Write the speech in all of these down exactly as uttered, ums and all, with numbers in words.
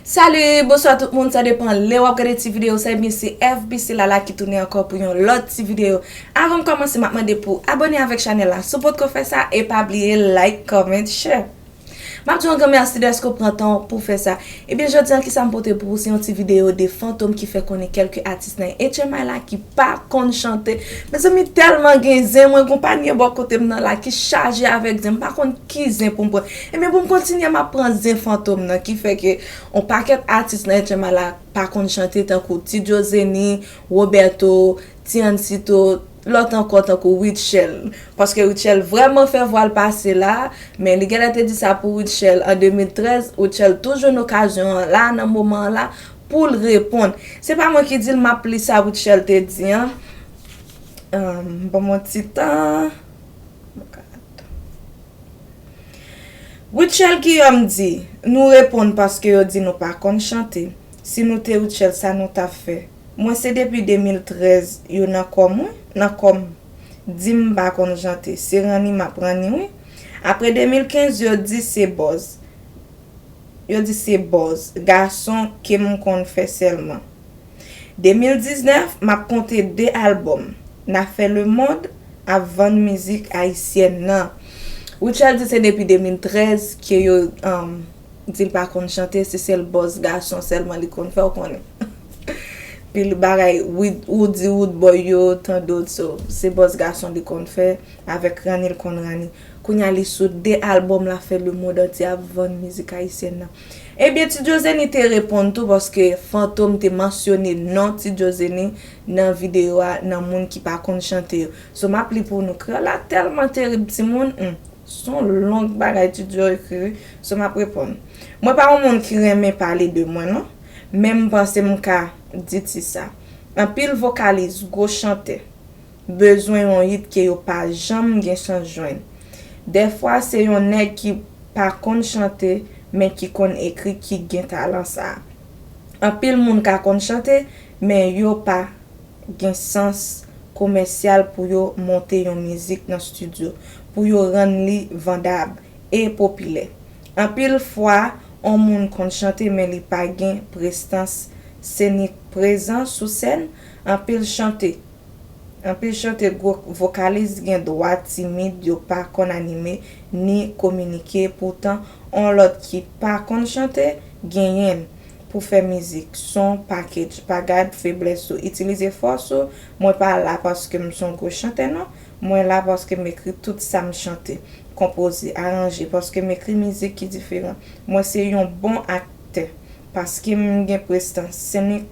Salut, bonswa tout moun, sa depan lè w ap gade ti videyo sa, ebyen se F B C Lala ki tounen ankò pou yon lòt ti videyo. Avan m kòmanse, m ap mande pou abòne avèk chanèl la si w potko fè sa, e pa bliye like, comment, share. M ap di w yon gran mèsi dèske w pran tan w pou fè sa. Ebyen jodi a, kisa m pote pou ou, se yon ti videyo de Fantom ki fè konnen kèlke atis nan H M I la ki pa konn chante. Mezanmi, tèlman gen zen, mwen gon panye bò kote m nan la ki chaje avèk zen, m pa konn ki zen pou m pran. Ebyen pou m kontinye, m ap pran zen Fantom nan ki fè ke yon pakèt atis nan H M I la pa konn chante, tankou Ti Djo Zeni, Roberto, Tiancito, lòt ankò tankou Rutshelle. Paske Rutshelle vrèman fè vwa l pase la, men li genlè te di sa pou Rutshelle an de mil trèz, Rutshelle tou jwenn okazyon an la, nan moman an la, pou l reponn. Se pa mwen ki di l, m ap li sa Rutshelle te di an. Ahn, ban m yon ti tan. Rutshelle Guillaume di, nou reponn paske yo di nou pa konn chante. Si nou te Rutshelle, sa nou t ap fè? Mwen se depi de mil trèz yo nan kò mwen, nan kò m. Di m pa konn chante, se ranni m ap ranni wi. Apre de mil kenz yo di se buzz. Yo di se buzz, gason ke m konn fè sèlman. De mil diznèf, m ap konte de albòm. N ap fè lemonn ap vann mizik ayisyèn nan. Rutshelle di se depi de mil trèz ke yo, um, di l pa konn chante, se sèl buzz gason sèlman li konn fè, w konnen. Pil bagay, Wid-, Roody Roodboy yo, tandot, so, se buzz gason li konn fè, avèk ranni l konn ranni. Kounye a li sou de albòm, l ap fè lemonn antye ap vann mizik ayisyèn nan. Ebyen, Ti Djo Zeni te reponn tou, paske Fantom te mansyone non Ti Djo Zeni nan videyo a, nan moun ki pa konn chante yo. So, m ap li pou nou. Kreyòl la tèlman terib, timoun. Hmm. Se yon long bagay Ti Djo ekri, wi. So, m ap reponn. Mwen pa yon moun ki renmen pale de mwen, non. Men m panse m ka di ti sa. Anpil vokalis, gwo chantè, bezwen yon hit ke yo pa janm gen chans jwenn. Dèfwa, se yon nèg ki pa konn chante, men ki konn ekri ki gen talan sa a. Anpil moun ka konn chante, men yo pa gen sans komèsyal pou yo monte yon mizik nan estidyo, pou yo rann li vandab e popilè. Anpil fwa, on moun konn chante, men li pa gen prestans senik, prezans sou sèn. Anpil chante, anpil chante gwo vokalis gen dwa timid, yo pa konn anime, ni kominike. Poutan, on lòt ki pa konn chante, genyen l pou fè mizik. Son, package, pa gad feblès ou, itilize fòs ou. Mwen pa la paske m se yon gwo chantè, non. Mwen la paske m ekri tout sa m chante, konpoze, aranje, paske m ekri mizik ki diferan. Mwen se yon bon aktè, paske m gen prestans senik,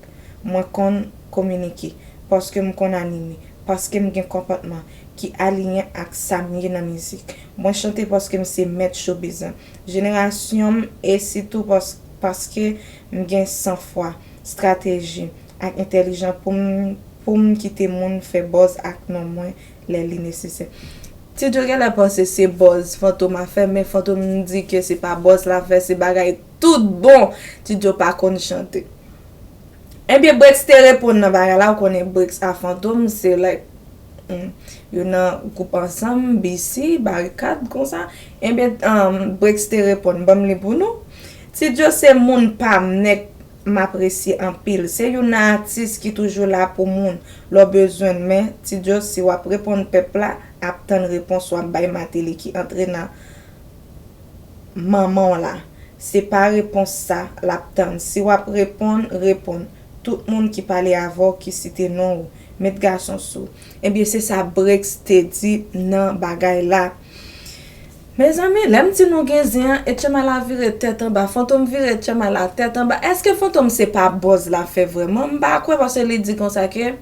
mwen konn kominike, paske m konn anime, paske m gen konpòtman ki aliyen ak sa m ye nan mizik. Mwen chante paske m se mèt showbiz lan jenerasyon m, e sitou pas-, paske m gen san fwa, estrateji, ak entèlijan pou m, pou m kite moun fè buzz ak non mwen lè li nesesè. Ti Djo genlè panse se buzz Fantom ap fè, men Fantom di ke se pa buzz l ap fè, se bagay tout bon. Ti Djo pa konn chante. Ebyen, Brexx te reponn nan bagay la, ou konnen Brexx a Fantom, se like, hmm, yo nan gwoup ansanm, B C, Barikad, konsa. Ebyen, um, Brexx te reponn, ban m li pou nou. Ti Djo se moun pa m, nèg m apresye anpil. Se youn nan atis ki toujou la pou moun. Lè w bezwen l, men Ti Djo, si w ap reponn pèp la, ap tann repons w ap bay Martelly ki antre nan manman w la. Se pa repons sa l ap tann. Si w ap reponn, reponn. Tout moun ki pale avè w, ki site non w, met gason sou w. Ebyen, se sa Brexx te di nan bagay la. Mezanmi, lè m di nou gen zen an, H M I la vire tèt anba, Fantom vire H M I la tèt anba. Èske Fantom se pa buzz l ap fè vrèman? M pa kwè, paske li di konsa ke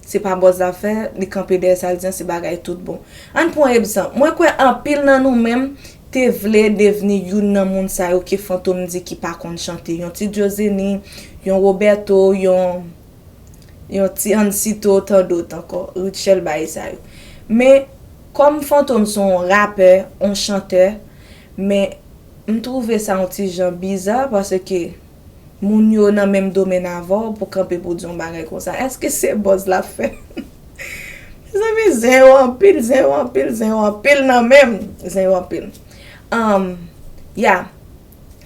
se pa buzz l ap fè, li kanpe dèyè sa l di an, se bagay tout bon. Ann pran egzanp, mwen kwè anpil nan nou menm te vle devni youn nan moun sa yo ke Fantom di ki pa konn chante, yon Ti Djo Zeni, yon Roberto, yon yon Tiancito, tandot ankò, Rutshelle, bagay sa yo. Men, kòm Fantom se yon rapè, yon chantè, men m twouve sa yon ti jan biza, paske moun yo nan menm domèn avè w pou kanpe pou di yon bagay konsa. Èske se buzz l ap fè? Mezanmi, zen yo anpil, zen yo anpil, zen yo anpil nan menm, zen yo anpil. Um, ya.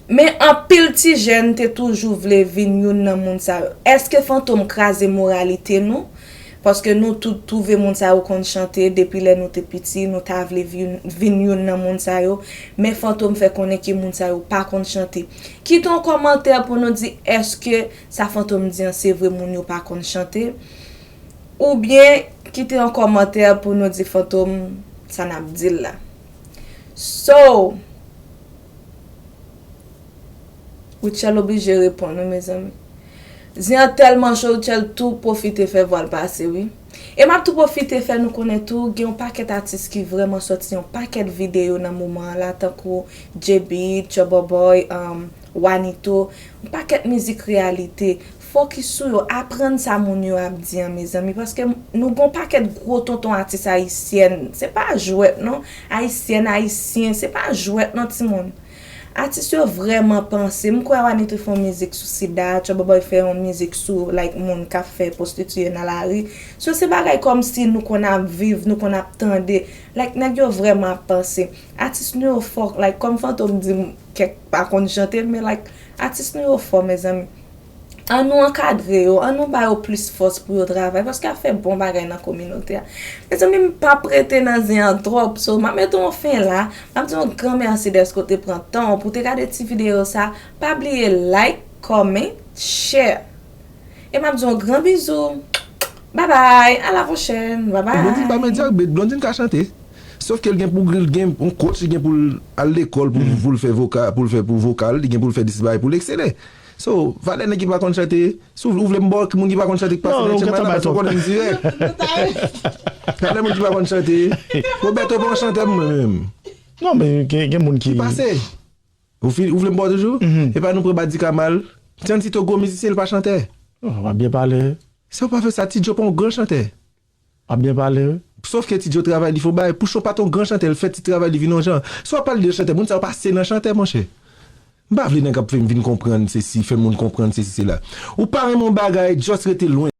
Men anpil ti jèn te toujou vle vin youn nan moun sa yo. Èske Fantom kraze moralite nou? Paske nou tout twouve moun sa yo konn chante depi lè nou te piti, nou ta vle vin, vin youn nan moun sa yo. Men Fantom fè konnen ke moun sa yo pa konn chante. Kite yon kòmantè pou nou di èske sa Fantom di an se vre moun yo pa konn chante. Oubyen kite yon kòmantè pou nou di Fantom sa n ap di l la. So, Rutshelle oblije reponn wi mezanmi. Zen an tèlman cho, Rutshelle tou pwofite fè vwa l pase wi. E m ap tou pwofite fè nou konnen tou gen yon pakèt atis ki vrèman sòti yon pakèt videyo nan moman an la, tankou J B, Trouble Boy, um, Wanito, yon pakèt mizik reyalite. Fokis sou yo, aprann sa moun yo ap di an mezanmi, paske nou gon pakèt gwo tonton atis ayisyèn, se pa jwèt non, ayisyèn, ayisyen, se pa jwèt non timoun. Atis yo vrèman panse. M kwè Wanito fè yon mizik sou sida, Trouble Boy fè yon mizik sou like moun k ap fè pwostitiye nan lari. So se bagay kòmsi nou konn ap viv, nou konn ap tande. Like nèg yo vrèman ap panse. Atis nou yo fò, like kòm Fantom di m kèk pa konn chante, men like atis nou yo fò mezanmi. An nou ankadre yo, an nou ba yo plis fòs pou yo travay, paske y ap fè bon bagay nan kominote a. Mezanmi, m p ap rete nan zen an twòp, so m ap mete yon fen la. M ap di yon gran mèsi dèske w te pran tan w pou w te gade ti videyo sa. Pa bliye like, comment, share. E m ap di yon gran bizou. Babay, a la pwochèn, babay. Blondine pa medyak, but Blondine ka chante. Sof ke l gen pou l gen yon coach, li gen pou l al lekòl pou, pou l fè vokal, pou l fè pou vokal, li gen pou l fè dis bagay pou l eksele. So, valè nèg ki pa konn chante, si w vle, ou vle m ba w moun ki pa konn chante ki pase nan chenn madanm, paske w konnen m dirèk. Valè moun ki pa konn chante. Roberto pa yon chantè mwen menm. Non, men gen, gen moun ki. Ki pase? Ou fi, ou vle m ba w toujou? E pa nou pran Badika mal. Ti Antito gwo mizisyen, li pa chantè. Non, w ap byen pale. Si w pa fè sa, Ti Djo pa yon gran chantè. W ap byen pale wi. Sof ke Ti Djo travay, li fè yon bagay. Pouchon pa t yon gran chantè, l fè ti travay, li vin yon jan. Si w ap pale de chantè, moun sa yo pase nan chantè, monchè. M pa vle nèg ap fè m vin konprann sesi, fè moun konprann sesi, sela. Ou pa renmen yon bagay, just rete lwen.